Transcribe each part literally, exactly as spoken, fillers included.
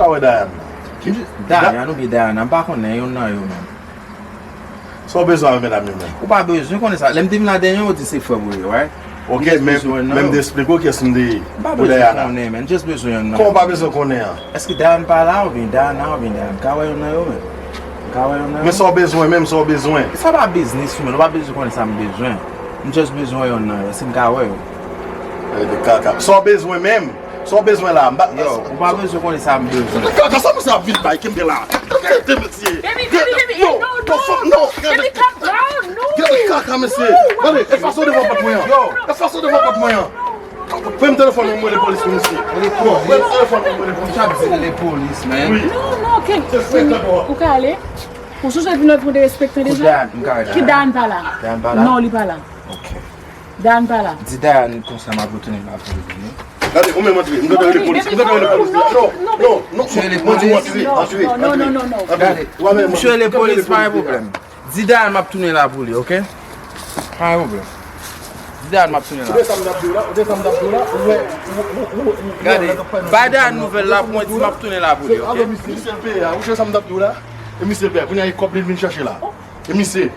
Pa wè Dayana. Ki Dayana oubyen Dayana, m pa konnen yonn nan yo menm. Sa w bezwen avè medam yo menm? Ou pa bezwen konnen sa. Lè m te vin la dènye, ou di se frè w ou ye, right? Ok, men, men m te esplike w kiyès m te ye. M pa bezwen konnen, men m just bezwen yonn nan yo. Kòman w pa bezwen konnen an? Èske Dayana pa la oubyen Dayana oubyen Dayana? M ka wè yonn nan yo menm? M ka wè yonn nan yo? Men sa w bezwen menm, sa w bezwen? Sa pa biznis ou menm, ou pa bezwen konnen sa m bezwen. M just bezwen wè yonn nan yo, èske m ka wè yo? Gade kaka. Sa w bezwen menm? Sa w bezwen la? M pa... Yo, ou pa bezwen konnen sa m bezwen. Gade kaka, sa misye ap vin bay, kenbe la. Gade mesye. Baby, baby, baby, hey, no, no. Non, non, non. Baby, calm down, no. Gade kaka mesye. Gade, efase w devan pòt mwen an. Yo. Efase w devan pòt mwen an. Pran m telefòn mwen, m rele polis pou misye. Rele polis? Pran m telefòn mwen, m rele polis. Ou t ap di rele polis, man. Wi. Non, non, Ken, ou ka ale. Ou sonje vin lòt fwa ou te respekte deja? Ki Dayana pa la? Dayana pa la? Non, li pa la. Ok. Dayana pa la. Di Dayana konsa m ap retounen la pou li vini. Gade, ou menm antre. M gentan rele polis. M gentan rele polis. Non, non, non, non. Mwen di w antre, antre, antre. Gade, m rele polis, pa gen pwoblèm. Di Dayana m ap tounen la pou li, ok? Pa gen pwoblèm. Di Dayana m ap tounen la. Ou tande sa m t ap di w la? Ou tande sa m t ap di w la? Ou wè, ou, ou, ou, ou, ou, gade, bay Dayana nouvèl la pou mwen, di m ap tounen la pou li, ok? Misye l peye a. Ou tande sa m t ap di w la? E misye l peye a. Kounye a e kòb li l vin chèche la. E misye.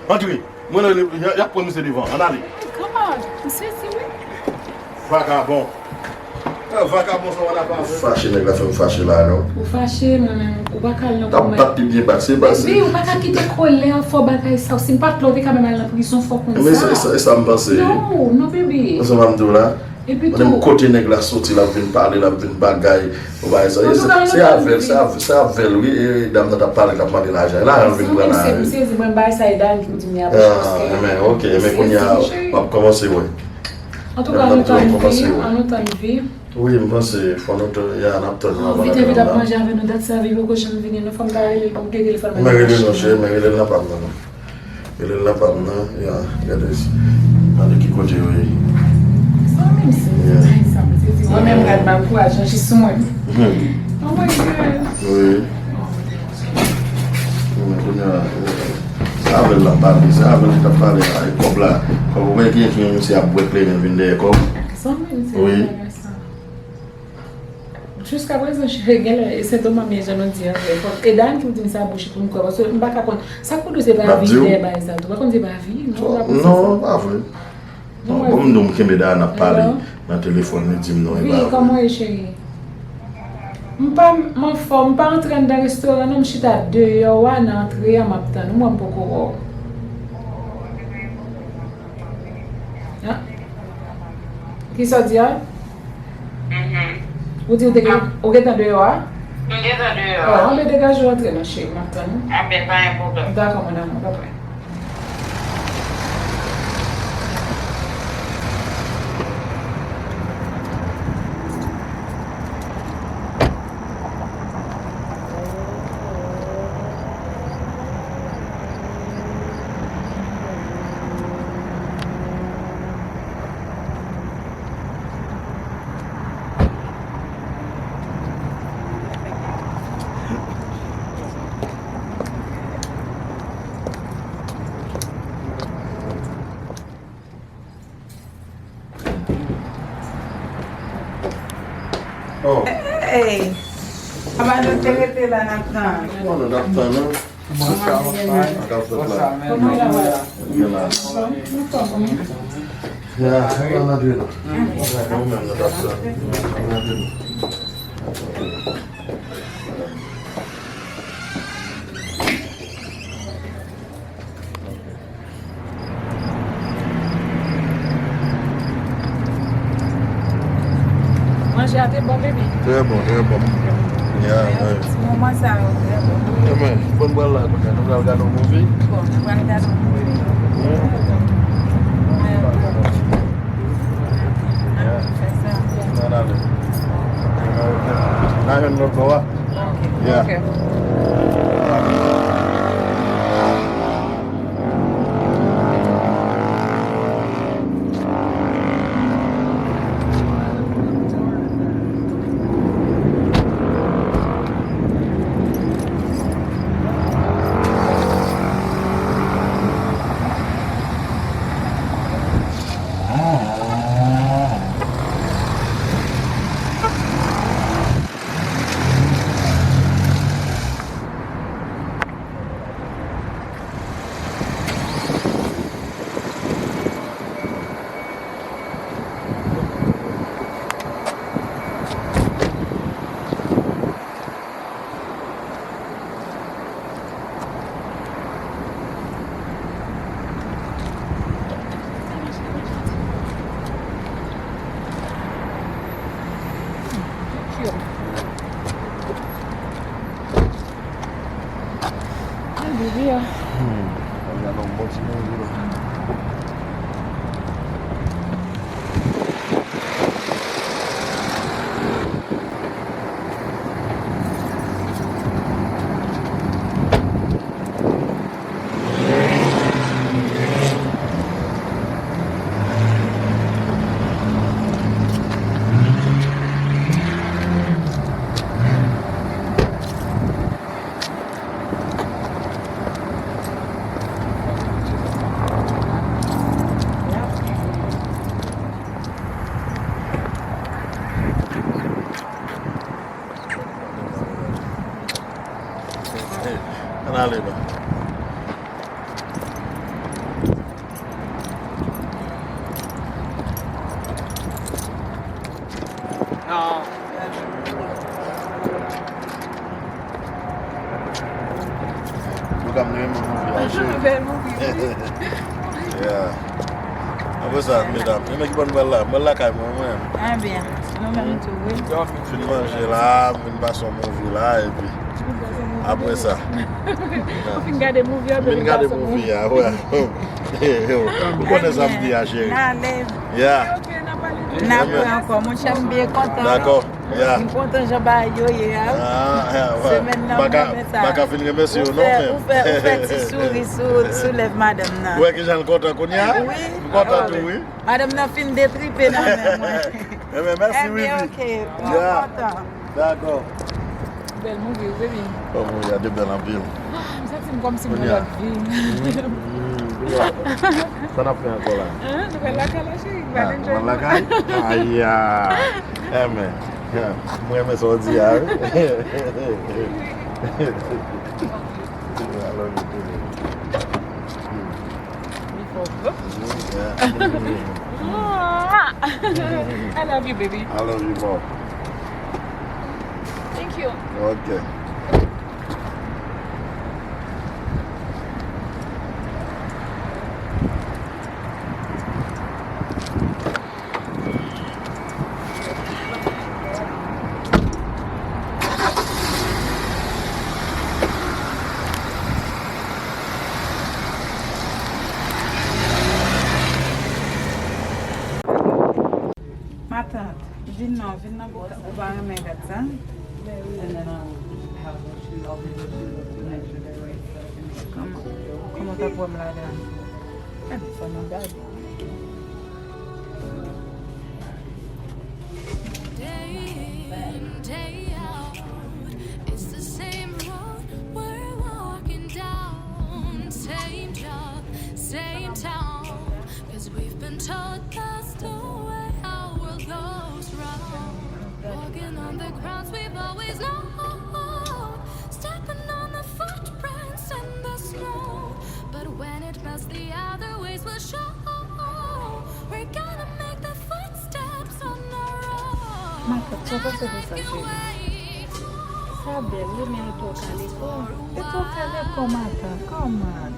Antre. Mwen, y ap pran misye devan. Ann ale. Oh my God, m sezi wi. Vagabon. Ah, vagabon sa w ap avè. Fache, nèg la fè m fache la, non. Ou fache, mwen menm, ou pa ka al nan kòmay. T ap bat li byen bat, se bat, se. Baby, ou pa ka kite kolè an fè w bagay sa. Si m pa t la, ou te ka menm al nan prizon, fò w konn sa. Men se sa, se sa m panse. Non, non, baby. Ou konprann sa m ap di w la? Epi tou, kote nèg la soti, l ap vin pale, l ap vin bagay, ou bagay sa. Se, se avè l, se avè, se avè l, wi, e dam nan t ap pale, t ap mande lajan. Lajan l vin pran la. M sezi, mwen, bagay sa e Dayana ki di m li ap achte. Ah, men, ok, men kounye a, w ap kòmanse wè. Antouka, ann nou tann vi, ann nou tann vi. Wi, m panse fò nou tann, ya, n ap tann nou avan. Vite, vite, ap manje avè nou, dat sa vi poko janm vini, non, fò m ta rele l pou m te rele l, fò l mande lajan. Men rele non, cheri, men rele l nan pa m nan, non. Rele l nan pa m nan, ya, gade, gade ki kote yo ye. Sa menm se, yeah, sa menm se, mwen menm gad m ankourajan jis sou mwen. Hmm. Oh my God. Wi. Mwen kounye a, se avè l l ap pale, se avè l ki t ap pale la, e kòb la, kòb ou wè gen ki yon misye ap bwè kleren vin dèyè kòb. Sa menm se, wi, bagay sa. Jiskaprezan, cheri, genlè e sentòm an, men jan nou di an vre. Fòk e Dayana ki pou di m sa bouch pou m kwè, paske m pa ka konn. Sa k pou di w se pa vi dèyè bagay sa tou? Pa konn se pa vi, non, pa konn se sa. Non, pa vre. Non, bon, m di w, m kenbe Dayana ap pale nan telefòn, li di m non, e pa vre. Wi, kòman w ye, cheri? M pa, m anfòm, m pa antre anndan restoran non, m chita deyò a, nan antre a, m ap tann ou, mwen m poko wè w. An? Kisa w di a? Mhm. Ou di ou te gen, ou gentan deyò a? M gentan deyò a. Ò, anben degaje w antre non, cheri, m ap tann ou. Anben, pa gen pwoblèm. Dakò, mon amour, bye bye. Oh. Hey! Papa, nou te rete la, n ap tann. Bon, nou t ap tann, non. Kòman w ye? Kòman w ye? Anfòm, wi. Ya, ann antre non. Ann antre non. Ann antre non. Manje a te bon, baby? Trè bon, trè bon. Ya, men. Ti moman sa yo, trè bon. Ya, men, bon, pral la kounye a, nou pral gade yon movie. Bon, nou pral gade yon movie. Hmm. Mwen, mwen, mwen. Ya. Fè sa. Ann ale. N a jwenn lòt bò a. Ok. Yeah. Ok. Hmm. Gade yon bon ti manje la. Ann ale non. Pwogram nou renmen movie a, cheri. Bèl movie, wi. Yeah. Apre sa, medam, men ki bò n pral la? Mwen lakay mwen, mwen. Ah, byen. Nou menm tou, wi. Fin manje la, m vin pase yon movie la, epi apre sa. Ou fin gade movie a, epi vin pase yon movie a, wè. Ou konnen sa m di a, cheri. N ale. Yeah. N ap wè ankò. Monchè, m byen kontan. Dakò. Yeah. M kontan jan bagay yo ye a. Ah, yeah, wè. Semèn nan, m renmen sa. Pa ka fin remèsye w non, men. Ou fè, ou fè ti souri sou, sou lèv madanm nan. Ou wè kijan l kontan kounye a? Wi. M kontan tou, wi. Madanm nan fin detripe nan men mwen. Enben, mèsi, Wifi. Enben, ok. Mwen kontan. Dakò. Bèl movie, wi, baby. Oh, movie a te bèl anpil. Ah, m santi m kòmsi m nan lòt vi. Sa n ap fè ankò la? Hein? Nou pral lakay la, cheri. Nou pral lakay? Aya. Enben. Mwen renmen sa w di a, wi. I love you too, baby. Before. Yeah. I love you, baby. I love you more. Thank you. Ok. Matant, vin non, vin nan bouda. Ou pa renmen gad sa? Kòman, kòman w t ap wè m ladan? Gade sa nan gade. Day in, day out, it's the same road we're walking down, same job, same town. 'Cause we've been taught that's the way our world goes round. Walking on the grounds we've always known, stepping on the footprints in the snow. But when it melts, the other ways will show. We're gonna make the footsteps on our own. Matant, sa pase de sa, cheri? Sa bèl, wi, men li twò kale kò. Li twò kale kò, matant, kòman?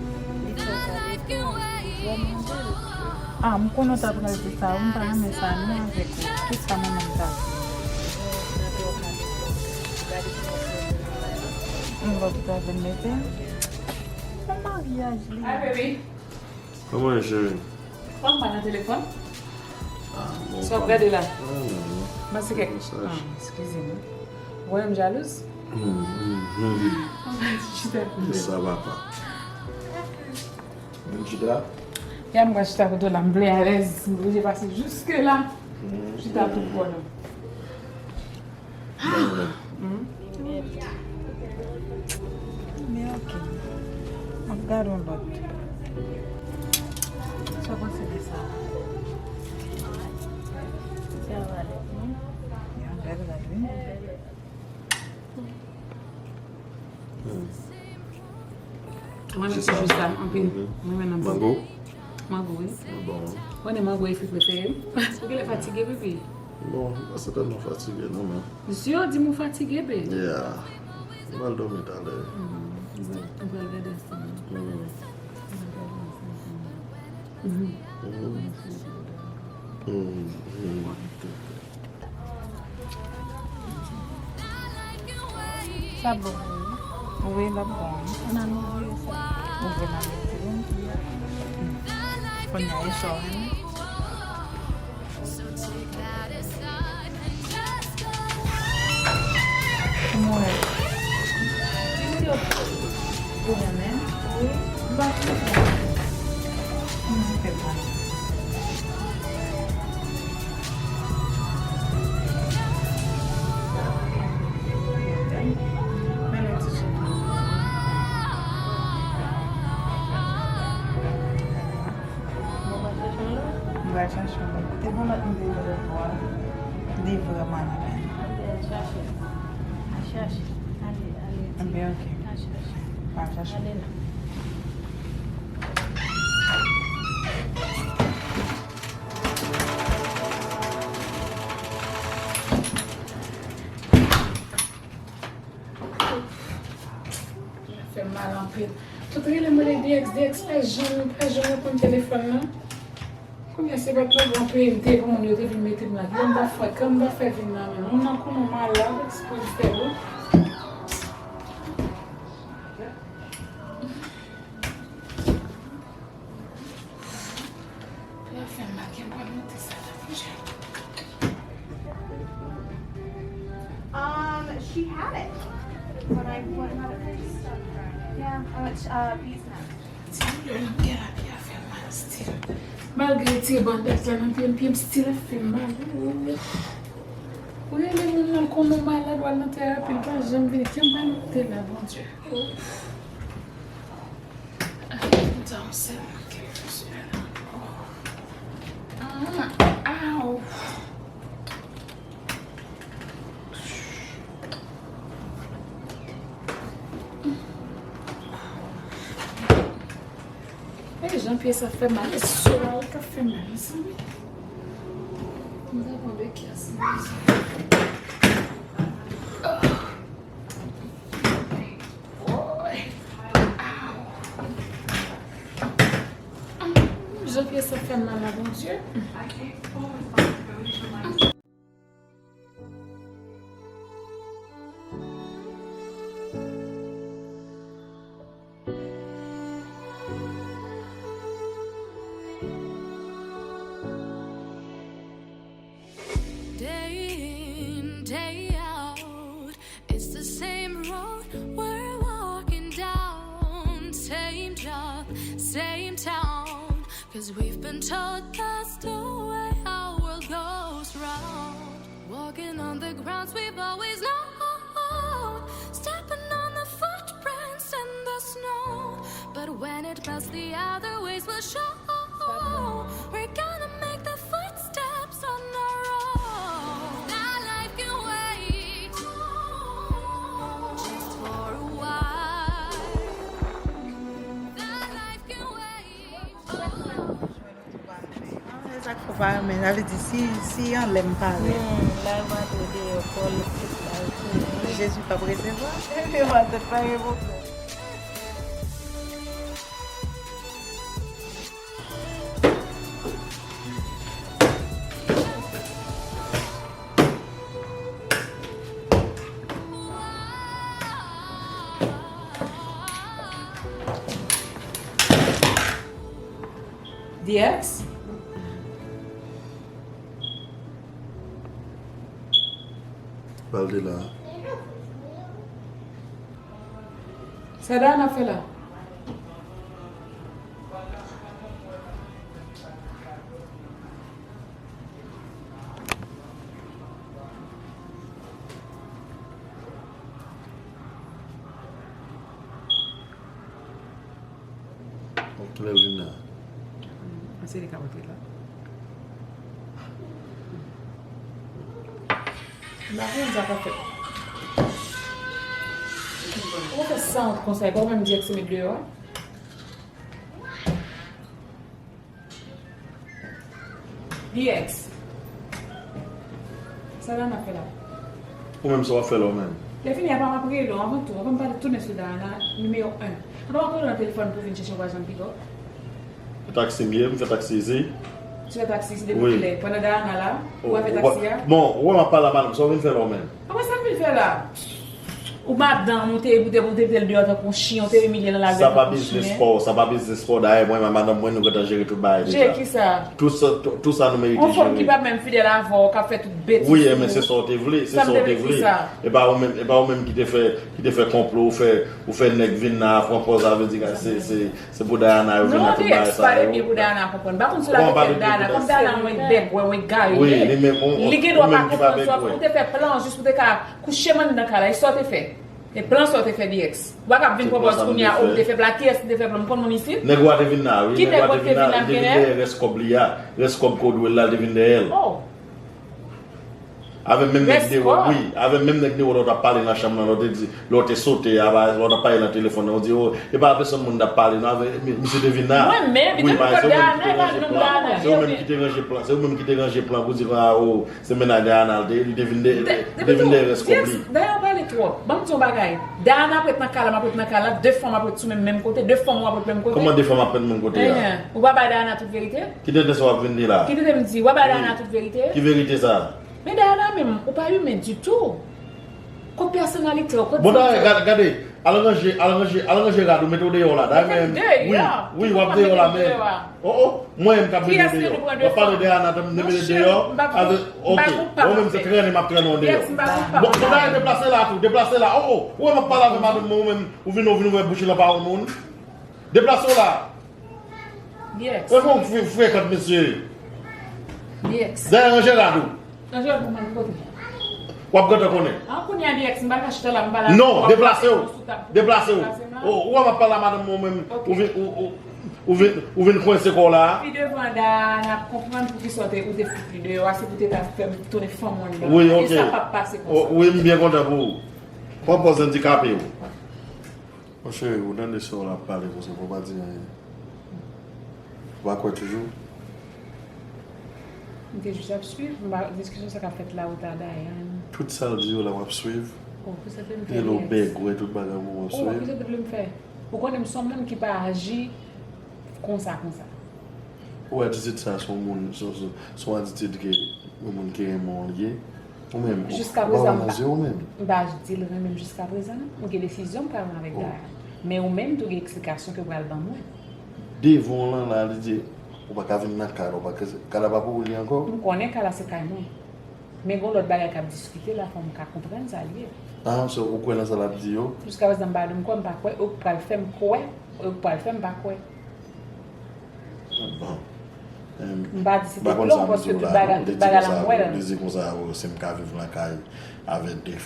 Li twò kale kò. W ap manje l? Ah, m konnen w ta pral di sa, wi, m pa renmen sa, non, avèk ou. Kisa manman m ta di? M wè w ta vin mete. Nan maryaj li. Hi, baby. Kòman e, cheri? Kòman pa nan telefòn? Ah, bon. Sa w ap gade la? Ah, non, non. Mwen se kèk. Ah, eskize m. Ou wè m jalouz? Chita kote. Sa va pa. Vin chita. Ya m pral chita kote w la, m vle alèz, m oblije pase jiske la. Chita tou kò nou. Men ok. M ap gade yon lòt. Sa w panse de sa? Sa va lèt, non? Yon bèl rad, wi. Mwen menm se jis sa, anpil. Mwen menm nan mango. Mango, wi. Bon. Ou konnen mango e fwi prefere m. Ou genlè fatige, pipi? Bon, m pa sètènman fatige, non, men. Misye, yo di m ou fatige, babe. Yeah. M pral dòmi talè. Ou pral gade ansanm. Sa bon, wi. Wi, l ap bon. Ann al ouvri sa. Ouvri nan leti wi. Kounye a e sa w renmen. Kòman w wè? Ou renmen? Wi. M pa konprann. M di fè pa. M pral chache yon lòt. Te gen yon lòt m te vle pou a. Li vrèman nan men. Al chache. Al chache. Ale, ale. Anben, ok. Al chache. M pral chache. Ale la. Fè m mal anpil. Tout rele m, rele D X, D X pa janm, pa janm reponn telefòn nan. Kounye a se pa pwoblèm, anpil m te pran moun yo te vin mete m la. Kè m ta fè, kè m ta fè vin nan men moun nan konnen w malad, ekspoze tèt ou. Pè fè m mal, kè m pral monte sa la, monchè. Um, she had it when I went and got it fixed. Yeah, I went to uh, Bees Net. Ti doulè nan pye a, pye a fè m mal still. Malgre ti bandaj la nan pye m, pye m still ap fè m mal. Ou rele moun nan konnen w malad, w al nan terapi, l pa janm vini. Kè m pral monte la, Bondye. Ay, sa yon sèl mwen ki rezoud la. Ah, aw. E jan pye sa fè mal, e sou la ka fè mal, mezanmi. M ta pran de kyas. Jan pye sa fè mal la, Bondye. Day in, day out, it's the same road we're walking down, same job, same town. 'Cause we've been told that's the way our world goes round. Walking on the grounds we've always known, stepping on the footprints in the snow. But when it melts, the other ways will show. We're gonna make the footsteps on our own. That life can wait, just for a while. That life can wait. Ah, e sa k fè w pa renmen. Sa vle di, si, si anlè m parèt. Hmm, la, yo pa tou deyò, kò l tout la, yo tou. Jezi p ap resevwa. Epi, mwen tèt pa gen pwoblèm. D X? Pral de la. Sa Dayana ap fè la? Bon, kilè w vin la? Hmm, se li k ap antre la. M pa konn sa k ap fèt. Ou fè sa wont konsa, e pa ou menm D X ki met deyò a? D X. Sa Dayana ap fè la? Ou menm sa w ap fè la ou menm? Lè fini a pa m ap rele w anvan tou. Anvan m pale tounen sou Dayana, nimewo en. Ou pa konn nan telefòn pou vin chèche w pa janm pike w. Nan taksi m ye, m fè taksi isi. Ou fè taksi isi depi kilè? Pandan Dayana la, ou pa fè taksi a? Bon, ou wè m ap pale a madanm, sa w vin fè la ou menm? Anben sa m vin fè la? Ou madanm ou te, ou te, ou te mete l deyò tankou yon chen, ou te imilye l nan lari tankou yon chen. Sa pa biznis pa w, sa pa biznis pa w. Dayè, mwen, madanm mwen, nou gentan jere tout bagay deja. Jere kisa? Tout sa, tout, tout sa nou merite jere. Yon fanm ki pa menm fidèl avè w, k ap fè tout betiz sou ou. Wi, men se sa w te vle, se sa w te vle. E pa ou menm, e pa ou menm ki te fè, ki te fè konplo, ou fè, ou fè nèg vin la, pran pòz la, vle di se, se, se pou Diana yo vin la, tout bagay sa yo. Non, Diex, pale byen pou Diana konprann. M pa konn si l ap fè Diana, kòm Diana yon bègwè, yon egare li ye. Li gen dwa pa konprann sa w te fè plan jis pou te ka kouche m anndan kay la, e sa w te fè. E plan sa w te fè, Diex. Ou pa ka ap vin pran pòz kounye a, o, m te fè plan, kiyès ki te fè plan, m konn moun isit? Nèg ou a te vin la, wi. Ki nèg ou a te vin la, li te vin dèyè rès kòb li a. Rès kòb ke w dwe l la, li te vin dèyè l. Oh. Avè menm nèg Nero, wi. Avè menm nèg Nero lè w t ap pale nan chanm nan, lè w te di, lè w te sote, lè w t ap pale nan telefòn nan, ou di, o, e pa avè sèl moun t ap pale, non, avè, mi-, misye te vin la. Mwen menm, li te vin kot Diana, e pa nonm Diana. Se ou menm ki te ranje plan, se ou menm ki te ranje plan pou di, a, o, se mennaj Diana, li te, li te vin de, li te vin de rès kòb li. Dayè, ou pale twòp. Ban m di yon bagay. Diana ap ret nan kay la, m ap ret nan kay la, de fwa m ap ret sou menm, menm kote, de fwa m ap ret menm kote a. Kòman de fwa m ap ret menm kote a? Enhen. Ou pa bay Diana tout verite? Ki tenten sa w ap vin di la? Ki tenten m di? W pa bay Diana tout verite? Ki verite sa? Men Diana menm, ou pa imen ditou. Kot pèsonalite w, kot... Bon, dayè, gade, gade, al ranje, al ranje, al ranje rad ou, mete w deyò la. Dayè, men, wi, wi, w ap deyò la, men, o, o, mwen menm k ap mete w deyò. W ap pale de Diana, m te mete l deyò. Avè, oke, ou menm se trennen m ap trennen w deyò. Bon, bon, dayè, deplase la tou, deplase la. O, o, ou wè m ap pale avè madanm mwen, ou menm, ou vin, ou vin ouvè bouch ou nan pawòl moun. Deplase w la. Diex. Ou fre-, frekant, mesye. Diex. Dayè, ranje rad ou. Ranje rad ou, mwen kote. W ap gentan konnen. An, kounye a, Diex, m pa ka chita la, m pa la. Non, deplase w. Deplase w. O, ou wè m ap pale a madanm mwen menm. Ou vin, ou, ou, ou vin, ou vin kwense kò w la. Pi devan, Diana ap konprann poukisa w te, ou te fout li deyò a, se pou te ta fè m tounen fanm mwen nan. Wi, oke. E sa p ap pase konsa. Wi, m byen kontan pou ou. Pran pòz andikape w. Monchè, ou tande sè w la ap pale konsa, fò w pa di anyen. Ou pa kwè toujou? M te jis ap swiv, m pa, diskisyon sa k ap fèt la, ou ta Diana. Tout sa l di yo la, w ap swiv. Oh, pou sa te m fè. Rele w bègwè, tout bagay, w ap swiv. Oh, pou sa te vle m fè. Ou konnen m se yon moun ki pa aji konsa, konsa. Ou wè atitid sa, se yon moun, se, se, se yon atitid ke yon moun ki renmen w li ye. Ou menm, ou, ou pa wè nan zye w menm? M pa di l renmen m jiskaprezan, non. M gen desizyon m pral pran avèk Diana. Men ou menm tou gen eksplikasyon ke w pral ban mwen. Devan w lan la, li di, ou pa ka vin nan kay la, ou pa ka, kay la pa pou ou li ankò? M konnen kay la se kay mwen. Men gen lòt bagay k ap diskite la, fò m ka konprann sa l ye. Ah, so, ou kwè nan sa l ap di yo? Jiskaprezan m pa di m kwè, m pa kwè, ou pral fè m kwè, ou pral fè m pa kwè. Bon. M pa di se te plan, paske tout bagay, tout bagay la m wè l. Li di konsa, o, si m ka viv lakay avè de,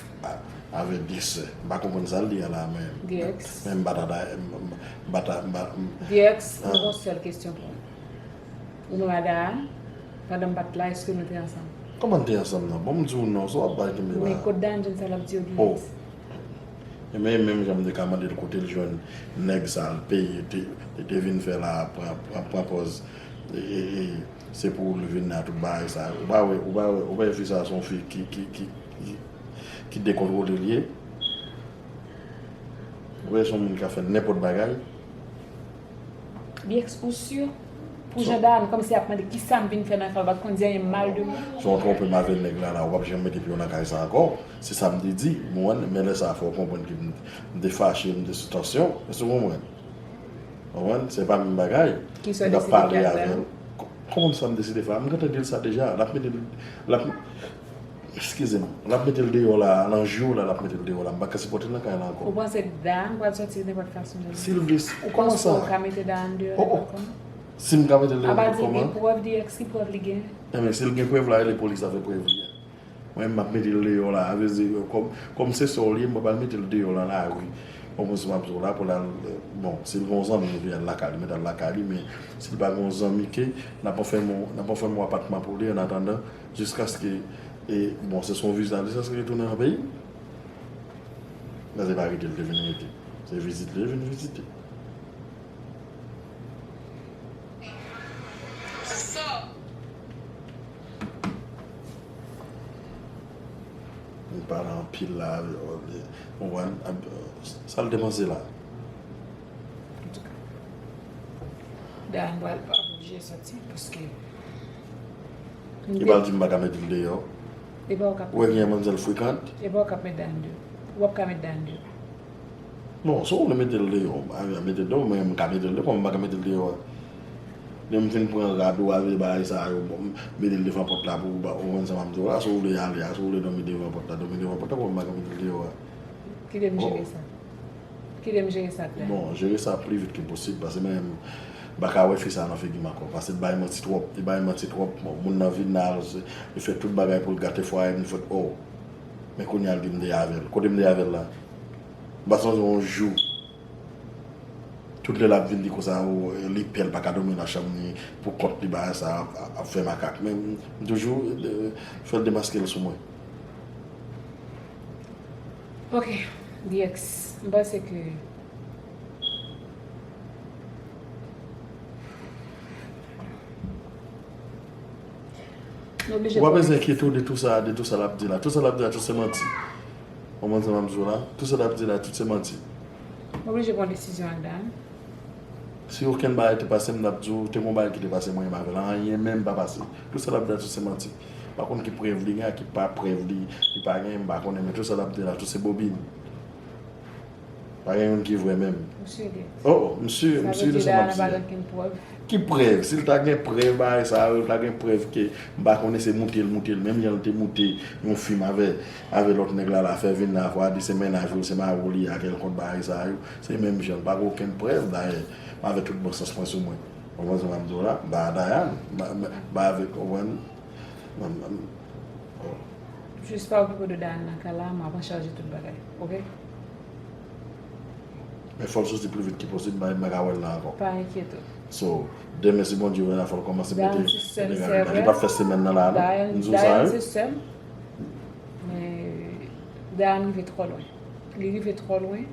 avè de sè. M pa konprann sa l di a la, men, men m pa ta, m, m, m pa ta, m pa, m, Diex, m gen yon sèl kesyon pou ou. Ou menm a Diana, pandan m pa t la, èske nou te ansanm? Kòman n te ansanm nan? Bon, m di w non, sa w ap bay kenbe la. Men kot Diana jwenn sa l ap di yo, Diex? E men, menm jan m te ka mande l kote l jwenn nèg sa l peye, te, te, te vin fè la, pran, pran, pran pòz, e, e, e, se pou l vin la, tout bagay sa. Ou pa wè, ou pa wè, ou pa wè fi sa, se yon fi ki, ki, ki, ki, ki dekontwole l ye. Ou wè, se yon moun ki ka fè nenpòt bagay. Diex, ou si? Pou jan Diana, kòmsi ap mande, kisa m vin fè nan kay la, ou pa t konn di anyen mal de mwen? Jan w twonpe m avè nèg la, la, ou p ap janm mete pye w nan kay sa ankò. Se sa m te di, ou konprann? Men lè sa a fè w konprann ke m, m te fache, m te sou tansyon. Èske w konprann? Ou konprann? Se pa menm bagay. M t ap pale avè l. Kò-, kòman sa m deside fè a? M gentan di l sa deja. L ap mete l, l ap, eskize m, l ap mete l deyò la, nan jou la, l ap mete l deyò la. M pa ka sipòte l nan kay la ankò. Ou panse Diana pral sòti nenpòt fason? Si l vle, ou kòman sa? Ou panse ou ka mete Diana deyò nenpòt kòman? Si m ka mete l deyò nenpòt kòman? Apa di gen prèv, Diex, ki prèv li gen? Enben, si l gen prèv la, rele polis avè prèv li a. Mwen, m ap mete l deyò la. Sa vle di, kòm, kòm se sè w li ye, m pa pral mete l deyò nan lari. Bon, mwen, si m ap di w la, pou l al, bon, si l gen yon zanmi, li al lakay li, mete al lakay li, men si l pa gen yon zanmi ke, n ap anfèmen, n ap anfèmen yon apatman pou li, an atandan, jiskaske, e, bon, se sou yon viza li sanse retounen nan peyi. Men se pa rete l te vin rete. Se vizit li te vin vizite. M pale anpil la, ou konprann, sa l te panse la. Antouka, Diana pral pa oblije sòti, paske e pa l di m pa ka mete l deyò. E pa ou k ap... Ou wè gen manzèl frekant. E pa ou k ap met Diana deyò. W ap ka met Dayane deyò. Bon, si w vle mete l deyò, a, mete l deyò, men m ka mete l deyò, kòman m pa ka mete l deyò a? Lè m fin pran rad ou avè bagay sa yo, bon, m mete l devan pòt la pou ou konprann sa m ap di w la. Si w vle ale a, si w vle dòmi devan pòt la, dòmi devan pòt la, kòman m pa ka mete l deyò a? Kite m jere sa. Kite m jere sa ak Dayane. Bon, jere sa pli vit ke posib, paske mwen menm, m pa ka wè fi sa nan figi m ankò, paske l bay manti twòp, li bay manti twòp, bon, moun nan vin la, li fè tout bagay pou l gate fwaye m, li fè, oh, men kounye a l di m te avè l, kote m te avè l la? M pa sonje yon jou. Tout lè l ap vin di konsa, oh, li pè, l pa ka dòmi nan chanm li pou kont li, bagay sa ap, ap fè makak. Men m toujou fè l demaske l sou mwen. Ok, D X, m panse ke Ou pa bezwen enkyete w de tou sa, de tou sa l ap di la. Tou sa l ap di la, tout se manti. Ou konprann sa m ap di w la? Tou sa l ap di la, tout se manti. M oblije pran desizyon ak Dayane. Si okenn bagay te pase m, m t ap di w, te gen yon bagay ki te pase mwen menm avè l. Anyen menm pa pase. Tou sa l ap di la, tout se manti. M pa konn ki prèv li gen ak ki pa prèv li, li pa gen, m pa konnen, men tou sa l ap di la, tout se bobin. Pa gen youn ki vrè menm. Misye gen. Oh, oh, misye, Sa misye vle de di sa m Dayane ap pa di. gen okenn prèv. Ki prèv? Si l ta gen prèv bagay sa yo, l ta gen prèv ke m pa konnen se moute l moute l. Menm jan l te moute yon fi m avè, avè lòt nèg la, l a fè vin la fwa di se mennaj ou, se mari w li a, kèlkonk bagay sa yo. Se menm jan, m pa gen okenn prèv, dayè, m avè tout bon sans mwen sou mwen. Ou konprann sa m ap di w la? M pa Dayane, m pa, m pa, m pa avèk, ou konprann? M, m, oh. Jis pa okipe w de Dayane nan kay la, m ap an chaje tout bagay, ok? Men fò l soti pli vit ki posib, m pa, m pa ka wè l la ankò. Pa enkyete w. So, demen si Bondye vle la, fò l kòmanse mete Dayane se sè m, mete se gari. vrè. Li p ap fè semèn nan la, non. Dayane, M di w sa, Dayane wi. Se sè m. Men Dayane rive twò lwen. Li rive twò lwen.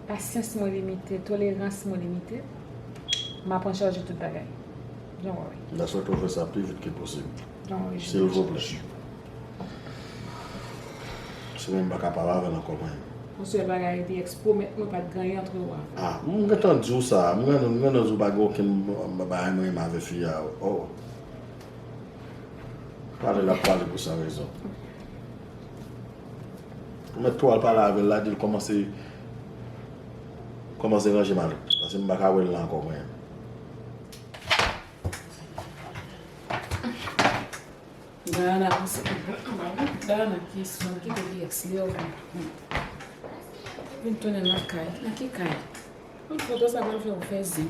Pasyans mwen limite, tolerans mwen limite. M ap an chaje tout bagay. Don't worry. M ta swete w fè sa pli vit ke posib. Don't worry. Silvouplè. Sinon m pa ka pale avè l ankò mwen. Yon sèl bagay, D X pwomèt mwen pa t gen anyen antre ou avè l. Ah, m gentan di w sa, m gentan, m gentan di w pa gen okenn bagay mwen menm avè fi a. Oh. Pale l ap pale pou san rezon. Ou mèt tou al pale avè l la, di l kòmanse, kòmanse ranje mal. Paske m pa ka wè l la ankò mwen. Dayana, Dayana ki sou ki te D X li yo. Vin tounen nan kay. Nan ki kay? Yon foto sa pral fè ou fè zen.